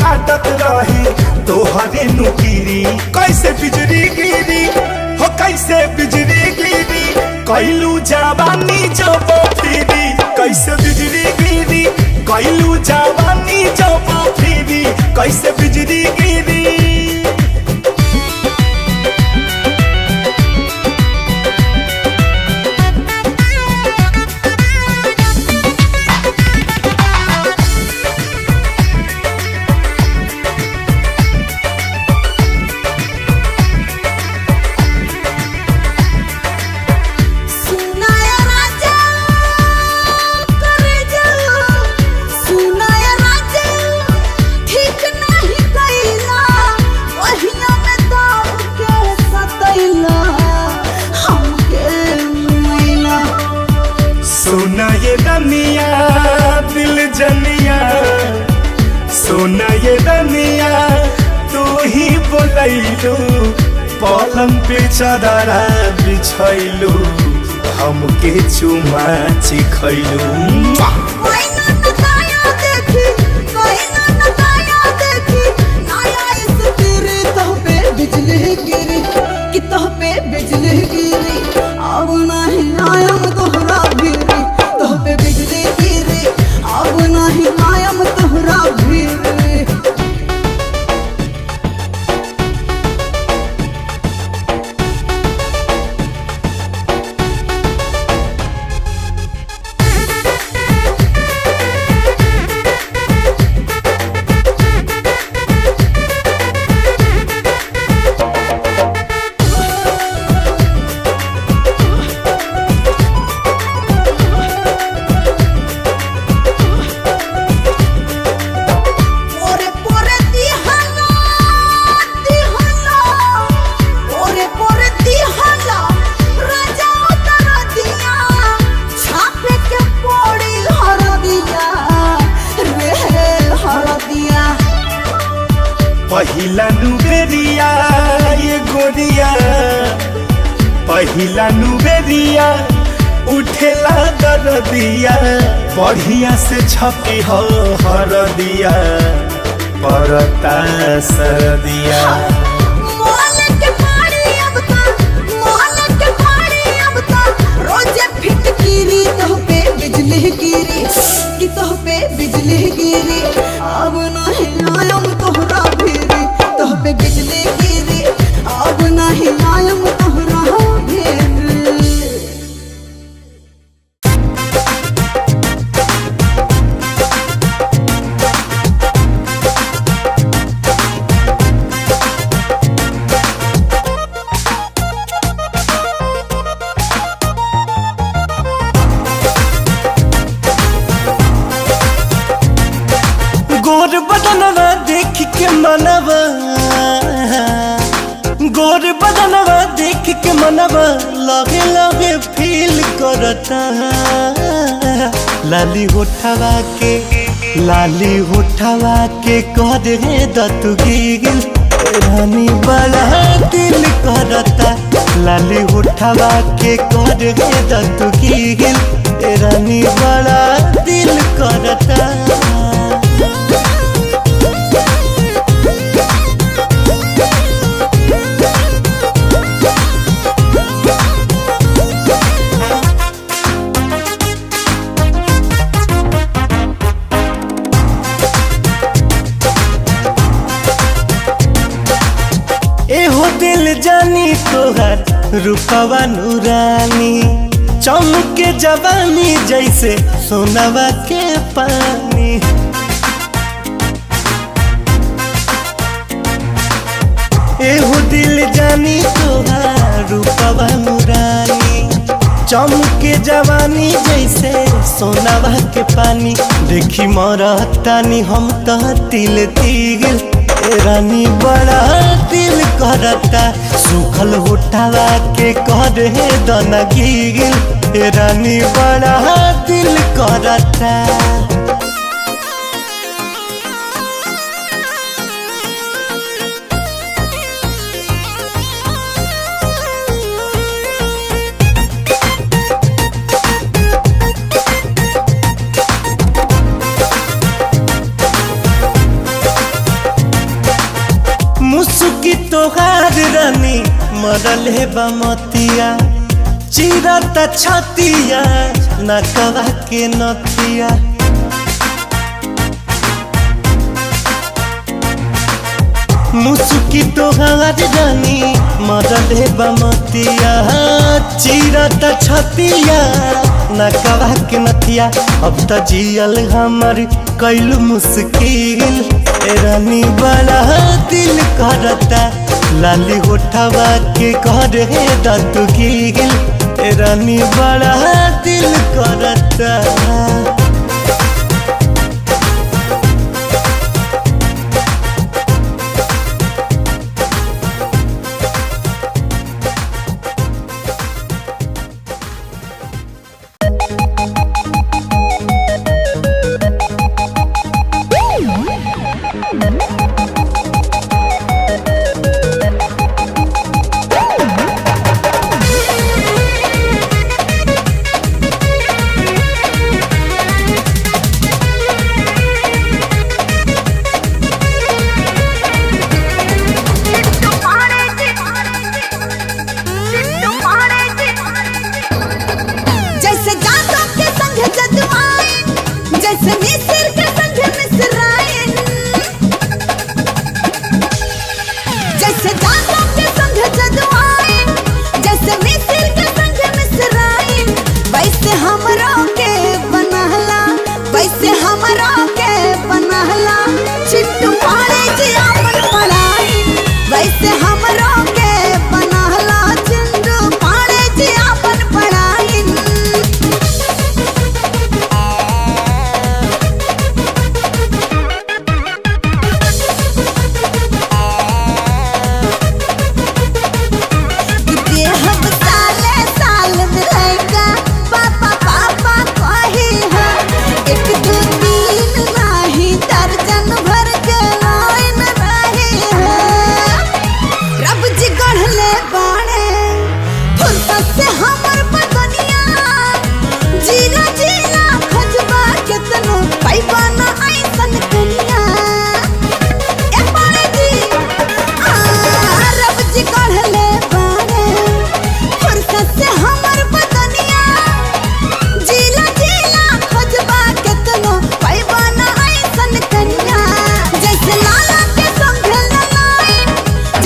काटत रही तोहरे नुकीरी। कैसे बिजली गिरी हो, कैसे बिजली गिरी, कैलू जवानी जब फिरी। कैसे बिजली गिरी, कैलू जवानी जब फिरी, कैसे बिजली गिरी। सुनाया राजा करे जा, सुनाया राजा ठीक नहीं कैला, वहिया में दाब के सतैला हमके मैला। सोना ये दनिया दिल जनिया, सोना ये दनिया तू ही बोलैलू, पलंग पे चदरा बिछैलू, हमके चुमा चिखैलू। कोई ना नकाया देखी, कोई ना नकाया देखी, नया इस तेरे तोह पे बिजली गिरी, कि तोह पे बिजली गिरी, अब नहीं आयम तोहरा भीरी, तोह पे बिजली गिरी, अब नहीं आयम तोहरा भीरी। पोरे पोरे दिहला दिहला, पोरे पोरे दिहला, राजा उतर दिया, छापे के पौड़ी हर दिया रे हर दिया। पहिला नुबेरिया ये गोरिया, पहिला नुबेरिया उठेला दरदिया, बढ़िया से छपी हो हरदिया, परता सरदिया। मोल के पाड़ी अब ता, मोल के पाड़ी अब ता, रोजे फिटकीरी, तोह पे बिजली गिरी, कि तोह पे बिजली गिरी, अब नहीं आयम तोहरा भीरी, तोह पे बिजली गिरी, अब नहीं आयम तोहरा भीरी। गोर बदनवा देख के मनवा, गोर बदनवा देख के मनवा लगे लगे फील करता। लाली होठवा के, लाली होठवा के कर रे दतुगिल, रानी बड़ा दिल करता। लाली होठवा के कर रे दतुगिल, रानी बड़ा दिल करता। एहो दिल जानी तोहर रूपवा नूरानी, चमके जवानी जैसे सोनवा के पानी। एहो दिल जानी तोहर रूपवा नूरानी, चमके जवानी जैसे सोनवा के पानी। देखी मरतानी हम तो तिल तिल, ए रानी बड़ा दिल करता। सुखल होठवा के करे दना गिल, ए रानी बड़ा दिल करता। मरले बमतिया, चिरता छतिया नकवा के नथिया। मुसुकी तोहार रानी मरले बमतिया, चिरता छतिया नकवा के नथिया। अब त जियल हमर कैल मुश्किल, ए रानी बड़ा दिल करता, लाली होठवा के करे दतुगिल, ए रानी बड़ा दिल करता। जैसे जादू के संग जदुआइन, जैसे मिस्र के संग मिस्राइन, जैसे जादू के संग जदुआइन, जैसे मिस्र के संग मिस्राइन, वैसे हमरा के बनहला, वैसे हमरा के बनहला, चिंटू पाड़े जी आपन पढ़ाई, वैसे हमरा के बनहला, चिंटू पाड़े जी आपन पढ़ाई। के हम साले साल में रहेगा, पापा पापा कही है, एक दो तीन नाही दर्जन भर के लाइन रही है। रब जी गढ़ले बाड़े फुर्सत से हमर बदनिया, जीना जीना खजबा केतनो पैबा ना ऐसन कनिया। ए पाड़े जी, आ, रब जी गढ़ले बाड़े फुर्सत से हमर बदनिया, जीला जीला खोजबा केतनो पैबा ना ऐसन कनिया। जैसे लाला के संग ललाइन,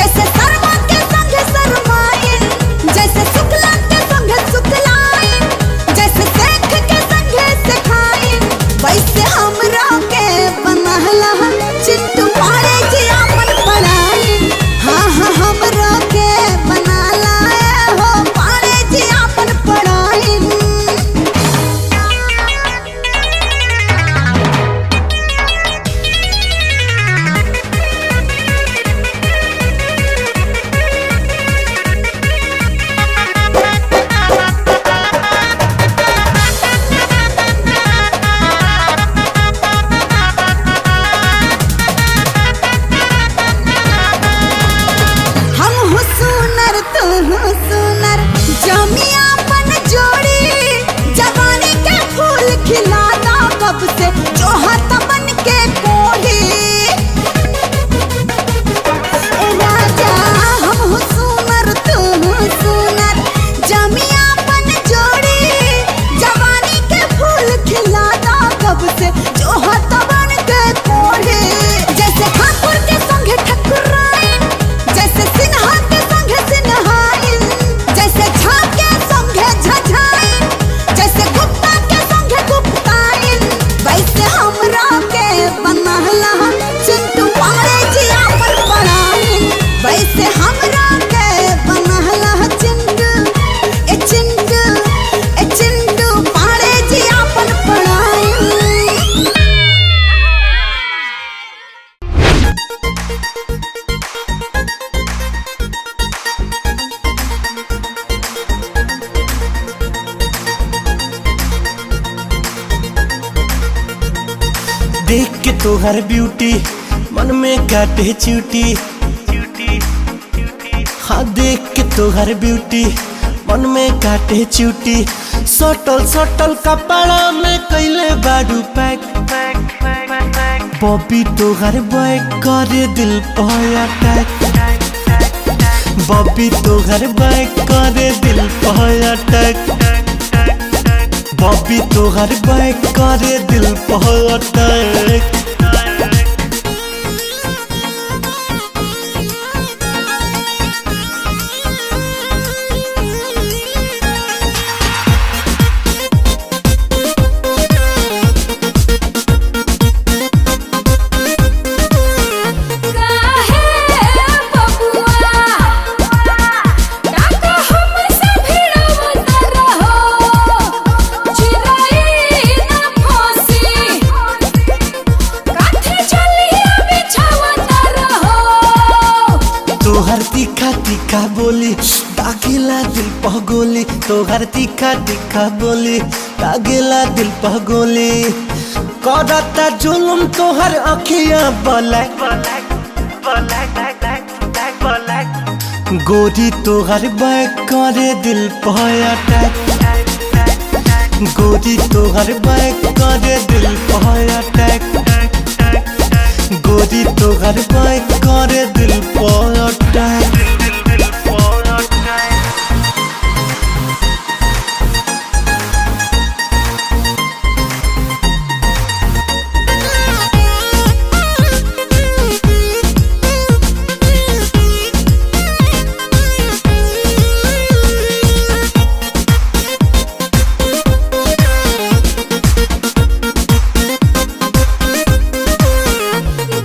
जैसे शर्मा के संग शर्माइन, जैसे शुक्ला के संग शुक्लाइन, जैसे शेख के संग शेखाइन, वैसे हमरा के बनहला, चिंटू पाड़े जी आपन पढ़ाई। हाँ हाँ हमरा के बनाला हो पाड़े जी आपन पढ़ाई। हम हो सुनर तू हो सुनर, जमिया पन जोड़ी, जवानी के फूल खिला दा कब से जो हाथ बन के कोढ़ी। ए राजा हम हो सुनर तू हो सुनर, जमिया पन जोड़ी, जवानी के फूल खिला दा कब से जो हाथ बन के कोढ़ी। जैसे ठाकुर के संग ठकुराइन, जैसे सिन्हा के संग सिन्हाइन, जैसे झा के संग झझाइन, जैसे गुप्ता के संग गुप्ताइन, वैसे हमरा के बनहला, चिंटू पाड़े जी आपन पढ़ाइन, वैसे हमरा के बनहला, चिंटू ए चिंटू ए चिंटू पाड़े जी आपन पढ़ाइन। देख के तोहर ब्यूटी मन में काटे चूटी, हाँ देख के तोहर ब्यूटी मन में काटे चूटी, सटल सटल कपड़ा में कैले बाडू पैक, बॉबी तोहर बैक करे दिल पर अटैक, बॉबी तोहर बैक करे दिल पर अटैक। बॉबी तोहर बैक करे दिल पर अटैक। काहे बबुआ काका हमसे भिड़वत रहो, चिराई ना फांसी काथे चलिया बिछावत रहो। तोहर तीखा तीखा बोली दागेला दिल पगोली। तोहर तीखा तीखा बोली दागेला दिल पगोली। करता जुलुम तोहर अखिया ब्लैक। गोरी तोहर बैक करे दिल पर अटैक। गोरी तोहर बैक करे दिल पर अटैक। गोरी तोहर बैक करे दिल पर अटैक।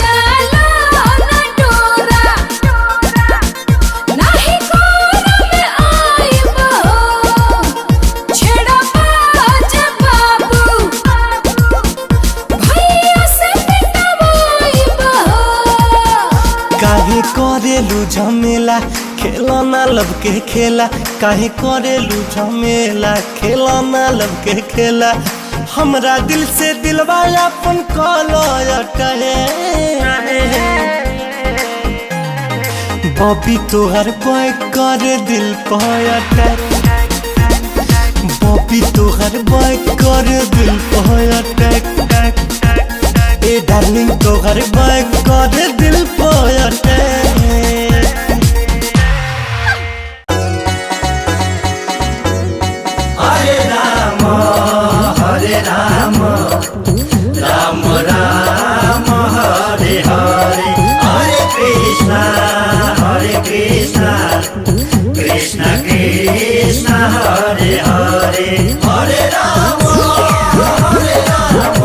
डाला ना डोरा नाही कोरा में आइबो, छेड़ा बाज बाबू भैया से पिटवाइबो। काहे करेलू झमेला खेलना लब के खेला। काहे करेलू झमेला खेलना लब के खेला। हमरा दिल से दिलवा अपन कहे। बॉबी तोहर बैक करे दिल पर अटैक। बॉबी तोहर बैक करे दिल पर अटैक। ए डार्लिंग तोहर बैक करे दिल पर अटैक। हरे राम हरे राम राम राम हरे हरे। हरे कृष्णा हरे कृष्णा कृष्ण कृष्ण हरे हरे। हरे राम हरे राम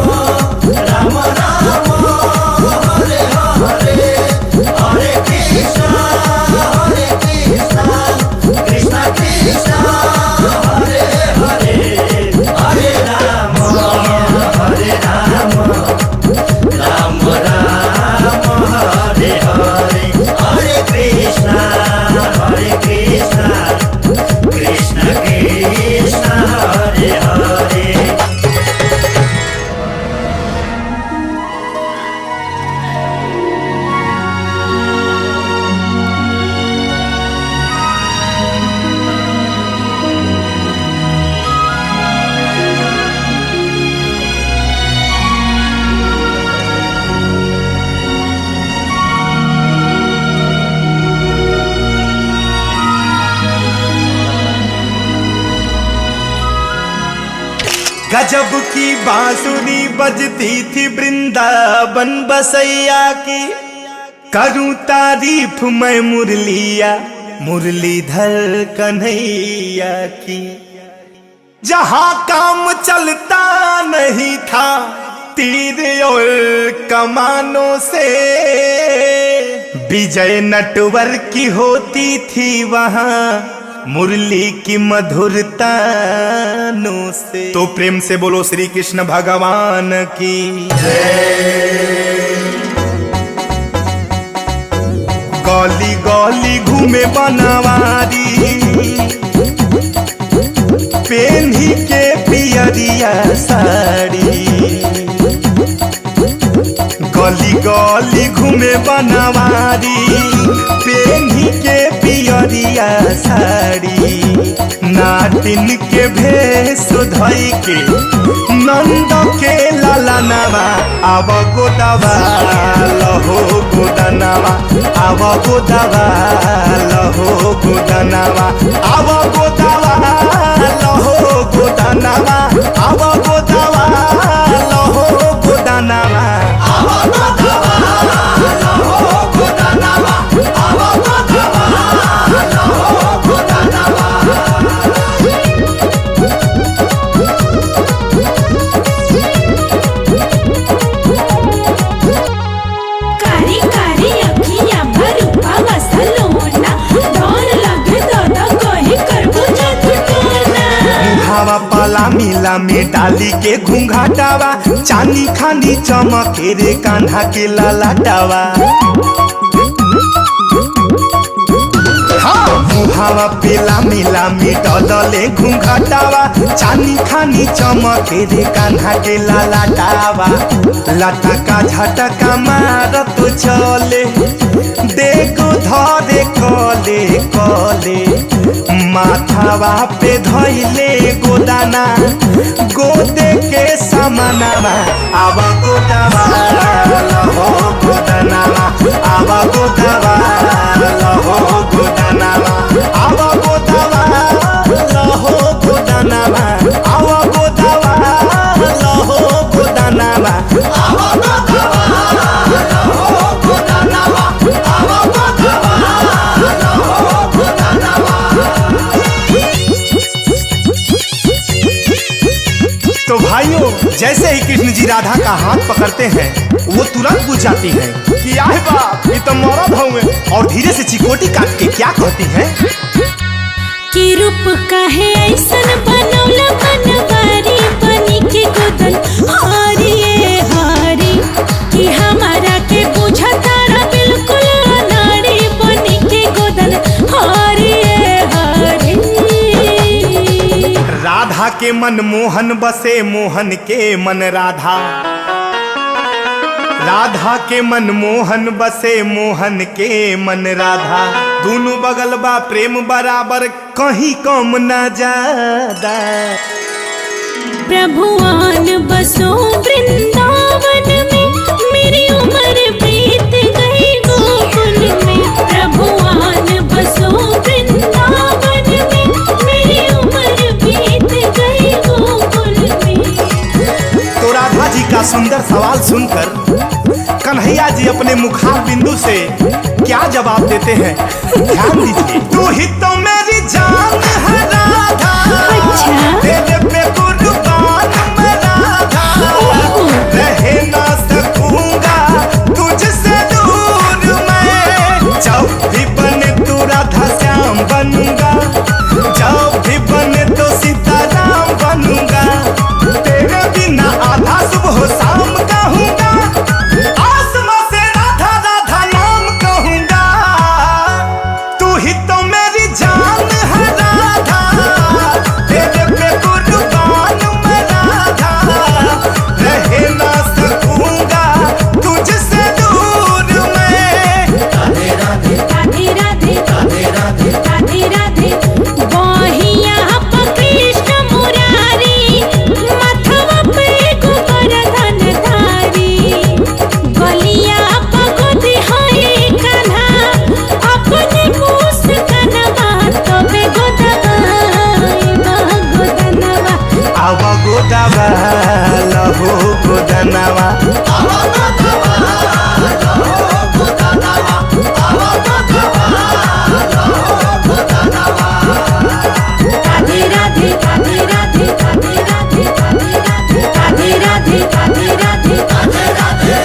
राम राम हरे हरे। हरे कृष्णा हरे कृष्णा कृष्ण कृष्ण हरे हरे। हरे राम हरे राम राम राम हरे हरे। हरे कृष्णा हरे कृष्णा कृष्ण कृष्ण हरे हरे। गजब की बांसुरी बजती थी वृंदावन बसैया की। करूं तारीफ मैं मुरलिया मुरलीधर कन्हैया की। जहां काम चलता नहीं था तीर और कमानों से, विजय नटवर की होती थी वहां मुरली की मधुरतानों से। तो प्रेम से बोलो श्री कृष्ण भगवान की जय। गली गली घूमे बनवारी पेन्ही के पियरिया साड़ी। गली गली घूमे बनवारी पेन्ही के पियरिया साड़ी। नाटिन के भेष धोई के नंद के लालनावा आव गोदावा लहो गोदनावा आव गोदावा लहो गोदनावा आव गोदावा लहो गोदनावा आव गोदावा लहो गोदनावा। कारी कारी अखियां भरूपा मसलोना, डर लगे दादा कहीं करबो जादू टोना। हवा पाला मिला में डाली के घूंघाटावा, चांदी खानी चमके रे कान्हा के ललाटावा। हाँ, मुहावा पेला मिला में डलले घूंघाटावा, चांदी खानी चमके रे कान्हा के ललाटावा। लटका झटका मारत चले देखो धरे कले कले, माथावा पे धइले गोदाना गोदे के समानावा आव गोदावा लहो गोदानावा आव गोदावा लहो गोदानावा आव गोदावा लहो गोदानावा आव गोदावा लहो गोदानावा। तो भाइयों, जैसे ही कृष्ण जी राधा का हाथ पकड़ते हैं वो तुरंत पूछ जाती हैं कि आए बाप, ये तो मरद हउए, और धीरे से चिकोटी काट के क्या कहती हैं। कि रूप काहे ऐसन बनौला बनवारी, बनी के गोदन हारी हारी, कि हमारा के बुझा तारा बिल्कुल अनाड़ी, बनी के गोदन हारी हारी। राधा के मन मोहन बसे मोहन के मन राधा, राधा के मन मोहन बसे मोहन के मन राधा, दोनों बगल बा प्रेम बराबर कहीं कम ना ज्यादा। प्रभुआन बसो वृंदावन में, मेरी उम्र बीत गई गोकुल में। प्रभुआन बसो वृंदावन में, मेरी उम्र बीत गई गोकुल में। तो राधा जी का सुंदर सवाल सुनकर कन्हैया जी अपने मुखार बिंदु से क्या जवाब देते हैं, ध्यान दीजिए। तू ही तो मेरी जान है राधा, अच्छा। तेरे पे कुर्बान मैं राधा, रह ना सकूंगा तुझसे दूर मैं, जब भी बने तू राधा श्याम बनूंगा, जब भी बने तो सीताराम बनूंगा, तेरे बिना आधा सुबह शाम कहूंगा, आसमां से राधा राधा नाम कहूंगा, तू ही तो मेरी जान है राधा, तेरे पे कुर्बान मैं राधा, रह ना सकूंगा तुझसे दूर मैं। राधे राधे राधे राधे राधे, बहिया कृष्ण मुरारी, माथवा पे गोवर्धन धारी, गलिया पगोदी है कान्हा, अपने मुस्कनवा तबे गोदवा गोदनवा। आव गोदावा लहो गोदनावा। राधे राधे राधे राधे राधे राधे राधे राधे राधे राधे राधे राधे।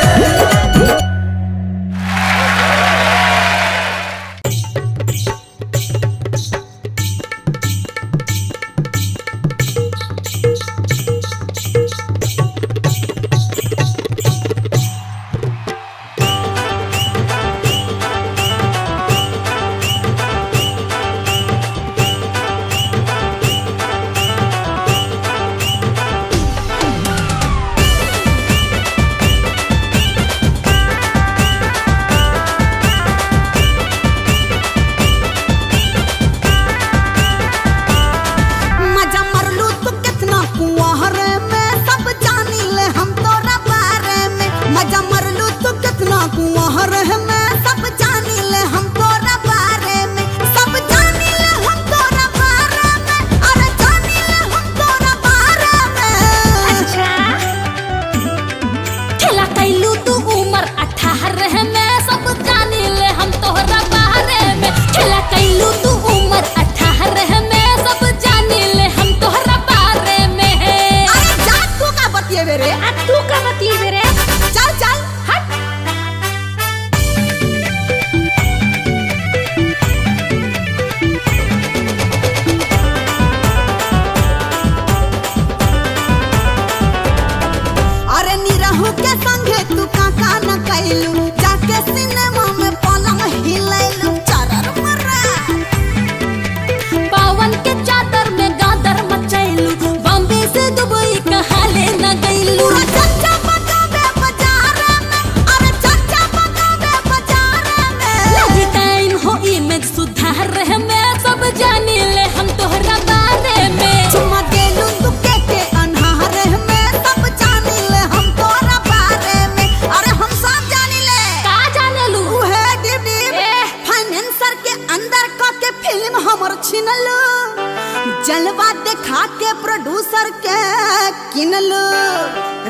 दोसर के किनल।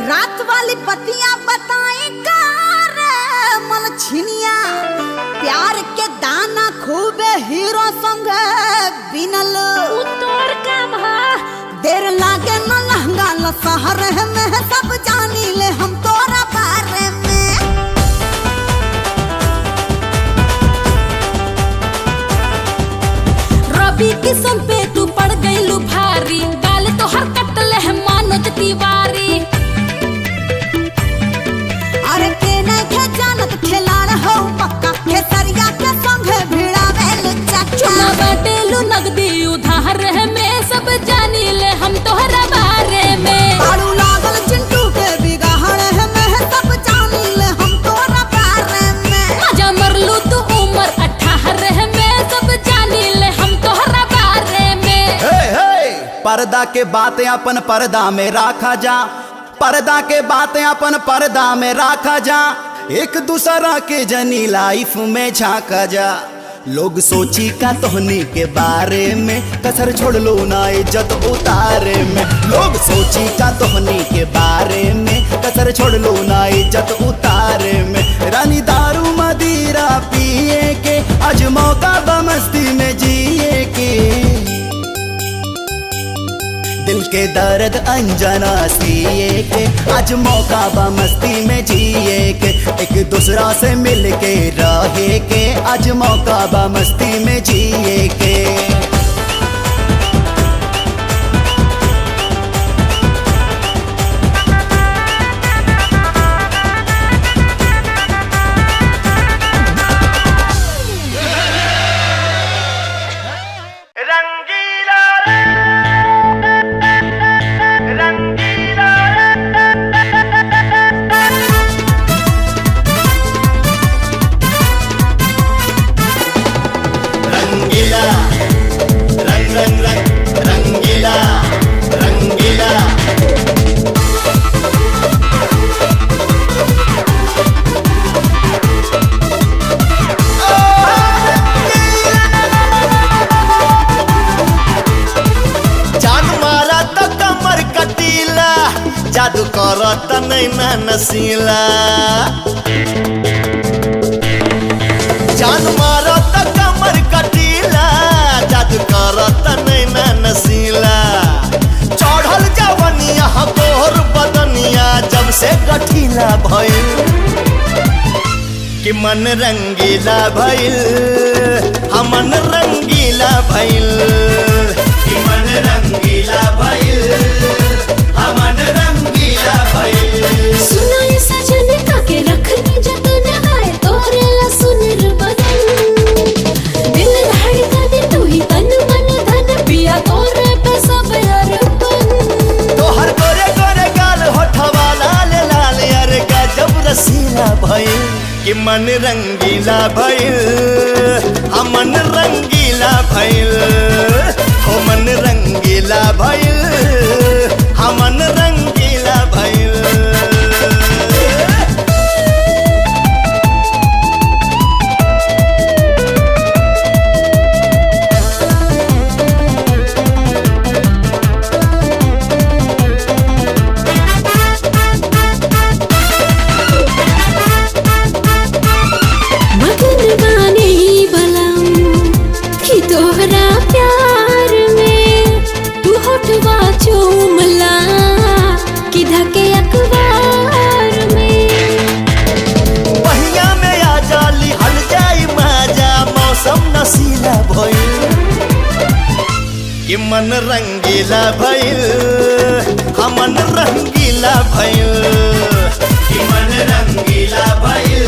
रात वाली पतिया बताई का रे मन छिनिया, प्यार के दाना खूबे हीरो संग बिनल। तोर काम हा। देर लागे न लहंगा लसहर में, सब जानी ले हम तोरा बारे में। रवि किशन पे तू पड़ गईलू भारी, गाल तो हर कटल है मनोज तिवारी। अरे के नहीं के जानत खिलाड़ हो पक्का, खेसरिया के संग भिड़ा वेल चक्का। चुमा बाटेलू नगदी उधार में, सब जानी ले हम तोहरा बारे में। आड़ू लागल चिंटू के बिगाड़ में, सब जानी ले हम तोरा बारे में। मजा मरलू तू उम्र 18 में, सब जानी ले हम तोहरा बारे में। हे हे, पर्दा के बातें अपन पर्दा में राखा जा, पर्दा के बातें अपन पर्दा में राखा जा, एक दूसरा के जनी लाइफ में झांका जा। लोग सोची का तोहनी के बारे में, कसर छोड़ लो ना इज्जत उतारे में। लोग सोची का तोहनी के बारे में, कसर छोड़ लो ना इज्जत उतारे में। रानी दारू मदिरा पिए के, आज मौका बमस्ती में जिए के। दिल के दर्द अनजाना सिए के, आज मौका बा मस्ती में जिए के। एक दूसरा से मिल के रहे के, आज मौका बा मस्ती में जिए के। रंगीला रंगीला रंगीला रंग रंग रंग रंगीला रंगीला। जान मारा त कमर कटीला, जादू करत नैना नसीला। जान मारा त कमर कटीला, जादू करत नैना नसीला। चढ़ल जवनिया तोहर बदनिया जब से गठीला भइल, कि मन रंगीला भइल, हमन रंगीला भइल। कि मन रंगीला भइल, हमन रंगीला भइल। सुनो ये सजन काके रखनी जतन आए तोरे ला सुनर बदन। दिल धड़कन तू ही तन मन धन, पिया तोरे पे सब अर्पण। तोहर गोरे गोरे गाल होठवा लाल लाल, अरे गजब रसीला भइल। कि मन रंगीला भइल, हमन रंगीला भइल। हो मन रंगीला भइल, हमन रंगीला भइल। मगन बानी बलम कि तोहरा प्यार में, तू होठवा चूमला कि धके अखबार में। पहिया में आ जाली हल जाई माजा, मौसम नसीला भइल। कि मन रंगीला भइल, हमन रंगीला भइल। कि मन रंगीला भइल,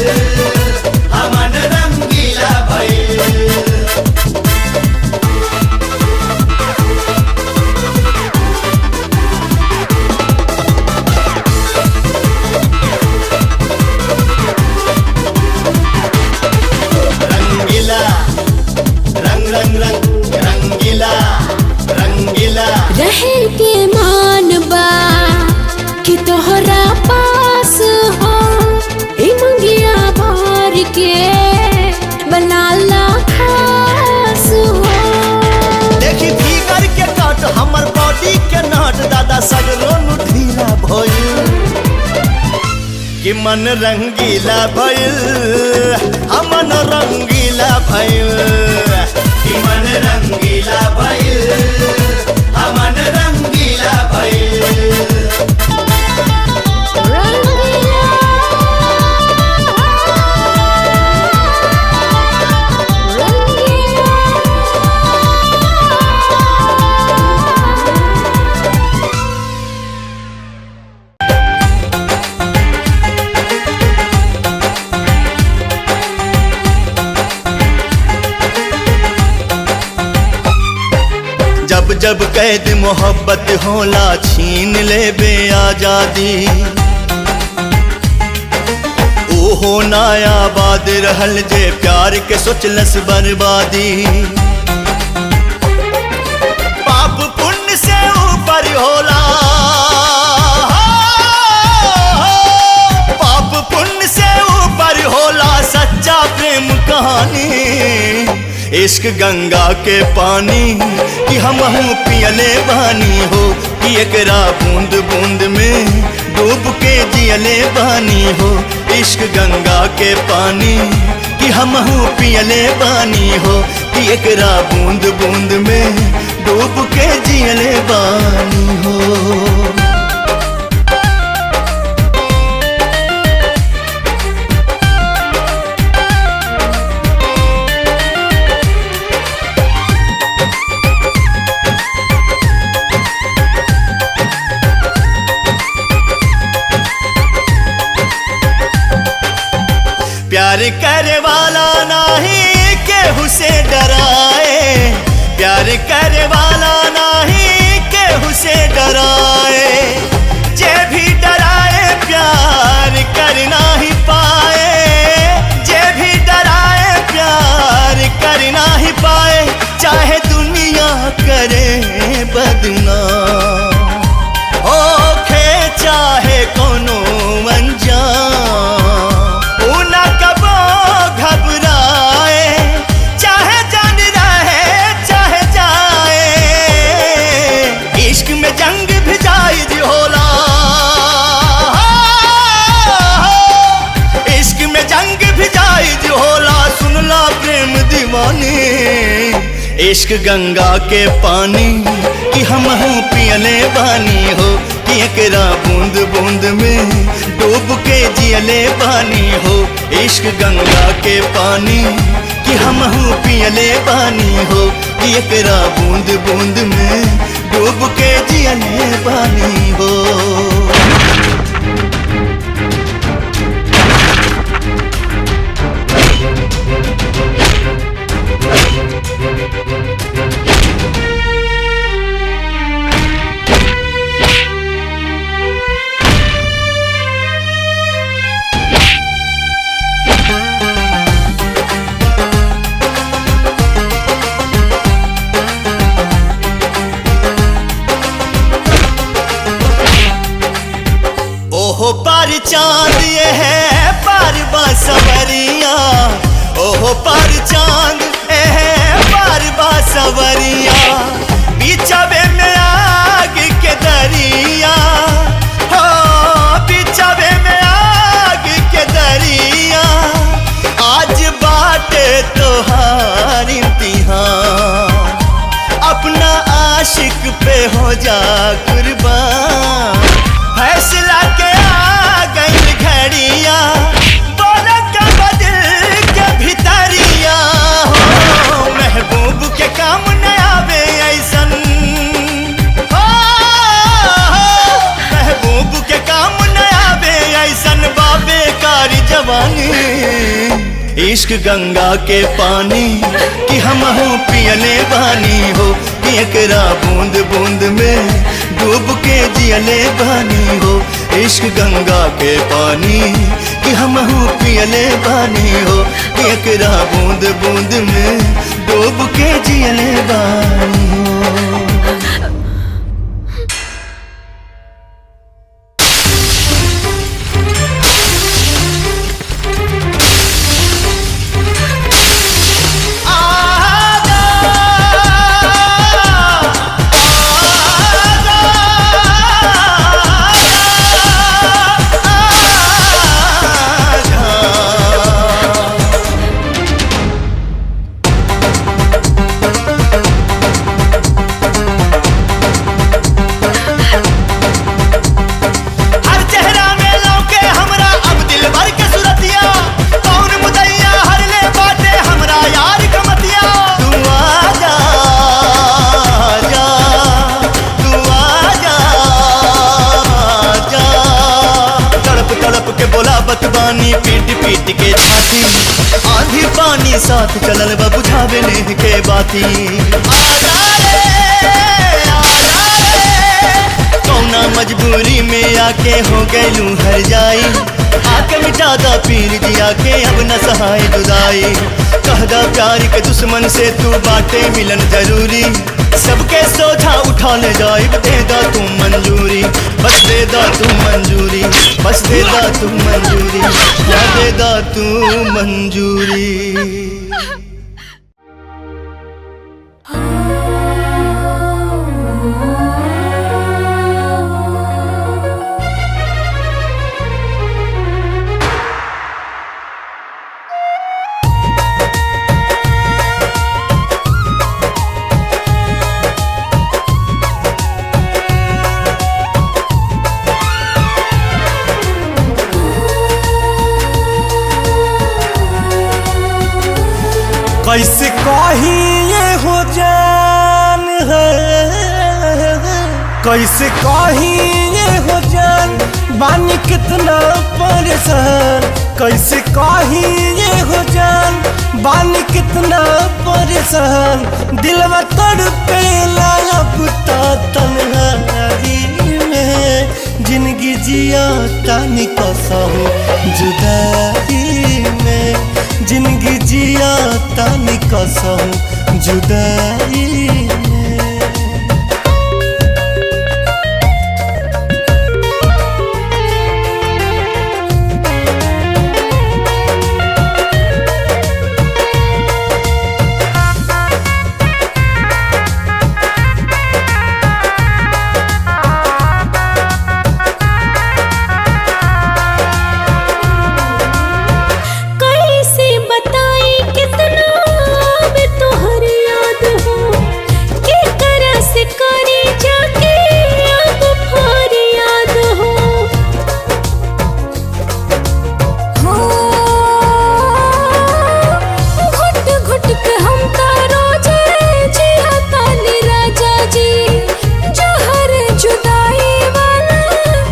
हमन रंगीला भइल। रंगीला रंग रंग रंग रंगीला रंगीला। रहे मन रंगीला भइल, मन रंगीला भइल, कि मन रंगीला भइल, मन रंगीला भइल। जब जब कैद मोहब्बत होला छीन ले बे आजादी, ओहो नायाबाद रहल जे प्यार के सोचलस बर्बादी। पाप पुण्य से ऊपर होला, पाप पुण्य से ऊपर होला सच्चा प्रेम कहानी। इश्क गंगा के पानी कि हमहू पियले बानी हो, कि एकरा बूंद बूंद में डूब के जियले बानी हो। इश्क गंगा के पानी कि हमहू पियले बानी हो, कि एकरा बूंद बूंद में डूब के जियले बानी हो। प्यार करे वाला नाही केहू से डराए, प्यार करे वाला नाही केहू से डराए, जे भी डराए प्यार करना ही पाए, जे भी डराए प्यार करना ही पाए, चाहे दुनिया करे बदनाम ओखे चाहे कोनो अनजान, घबराए चाहे जान रहे चाहे जाए, इश्क में जंग भी जायज होला, इश्क में जंग भी जायज होला, सुनला प्रेम दीवानी। इश्क गंगा के पानी कि हमहू पियले बानी हो, कि एकरा बूंद बूंद में डूब के जियले बानी हो। इश्क गंगा के पानी कि हमहू पियले बानी हो, कि एकरा बूंद बूंद में डूब के जियले बानी हो। ओहो पर चांद ये है पर बासवरिया, ओहो पर चांद ये है पर बासवरिया, बिचवे में आग के दरिया हो, बिचवे में आग के दरिया, आज बाटे तोहार इम्तिहान, अपना आशिक पे हो जा कुर्बान, फैसला के आ गई घड़िया, बोला का बदल के भितरिया हो, महबूब के काम न आवे ऐसन हो, महबूब के काम न आवे ऐसन बाबे कारी जवानी। इश्क गंगा के पानी कि हमहू पियले बानी हो, कि एकरा बूंद बूंद में डूब के जियले बानी हो। इश्क गंगा के पानी कि हमहू पियले बानी हो, कि एकरा बूंद बूंद में डूब के जियले बानी हो। आ तानी पीट पीट के छाती, आंधी पानी साथ चलल बा बुझावे नेह के बाती। आजा रे, आजा रे, कौना मजबूरी में आके हो गइलू हर जाई। आके मिटा दा पीर जिया के अब न सहाय जुदाई। कह दा प्यार के दुश्मन से तू बाटे मिलन जरूरी। सबके सोझा उठा ले जाइब दे दा तू मंजूरी। बस दे दा तू मंजूरी, बस दे दा तू मंजूरी, या दे दा तू मंजूरी। कैसे कही ये हो जान है, कैसे कही ये हो जान, बानी कितना परेशान। कैसे कही ये हो जान, बानी कितना परेशान। दिलवा तड़पे अब ता तन्हाई में, जिंदगी जिया तानी कसम जुदाई में, जिंदगी जिया तानी कसम जुदाई में। कैसे बताई कितना अब तोहर याद हो, के करा से करे जाके अब फरियाद हो। हो घुट घुट के हम तारो जे जिया तानी राजा जी, जहर जुदाई वाला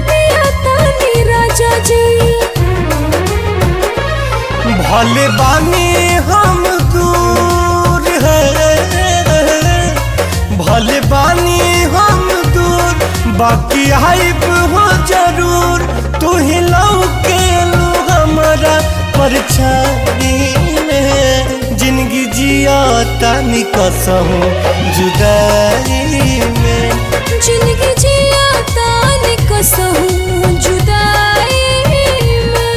पिया तानी राजा जी। भले बानी हम दूर है, भले बानी हम दूर, बाकी आइब हो जरूर। तू ही लौ के लू हमारा परछाई में, जिंदगी जिया तानी कसम जुदाई में, जिंदगी जिया तानी कसम जुदाई में।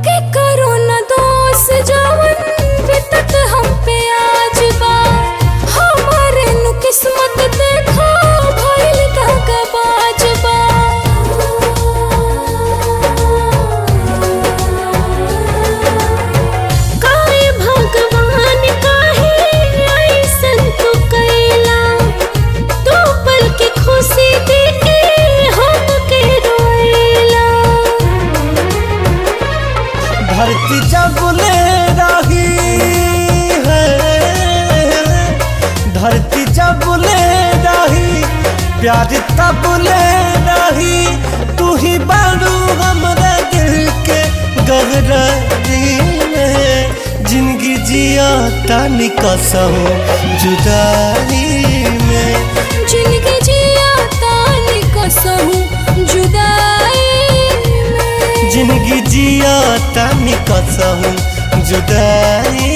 के करो न दोष जवन बितत हम पे आज बा, हमारे नु किस्मत देखो भइल दगाबाज बा। काहे भगवान काहे ऐसन तू कैला, तू पल के खुशी देके हमके रोएला। धरती जब ले रही है, धरती जब ले रही, प्यार तब ले रही। तू ही बारू हमरा दिल के गहराई में, जिंदगी जिया तानी कसम जुदाई में, जिंदगी जिया तानी कसम जुदाई में, जिंदगी जिया तानी कसम जुदाई